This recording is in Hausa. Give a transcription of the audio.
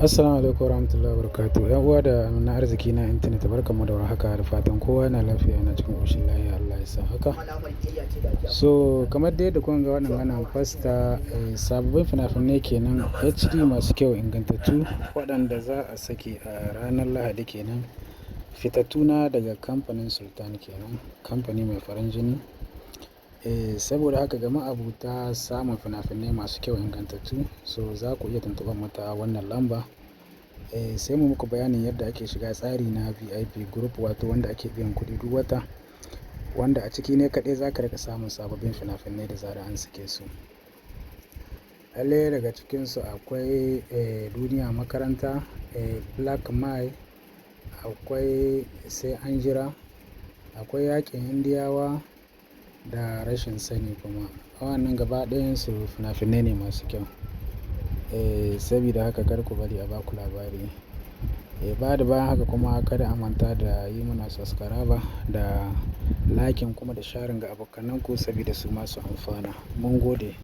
Assalamu alaikum warahmatullahi wabarakatuh. 'Yan uwa da na arziki na intanet, barkanmu da warhaka da fatan kowa yana lafiya, yana cikin ƙoshin lafiya. Allah ya sa haka. So kamar dai da kun ga wannan ana fasta, sababbin fina-finai kenan HD masu kyau, ingantattu, waɗanda za a saki a ranar Lahadi kenan. Fitattu na daga kamfanin Sultan kenan, kamfani mai farin jini. Saboda haka ga ma'abota samun fina-finai masu kyau, ingantattu, so za ku iya tuntuɓar mu ta wannan lamba. Sai mu muku bayanin yadda ake shiga tsari na VIP group, wato wanda ake biyan kuɗi duk wata, wanda a ciki ne kaɗai za ka riƙa samun sababbin fina-finai da zarar an sake su. Lallai daga cikinsu akwai Duniya Makaranta, Black Mile, akwai Sai An Jira, akwai Yaƙin Indiyawa da Rashin Sani kuma. Wannan gaba ɗayansu fina-finai ne masu kyau. Sabida haka kar ku bari a baku labari. Ba da bayan haka kuma kada a manta da yi mana subscribe da liking kuma da sharing ga abokananku saboda su masu amfana. Mun gode.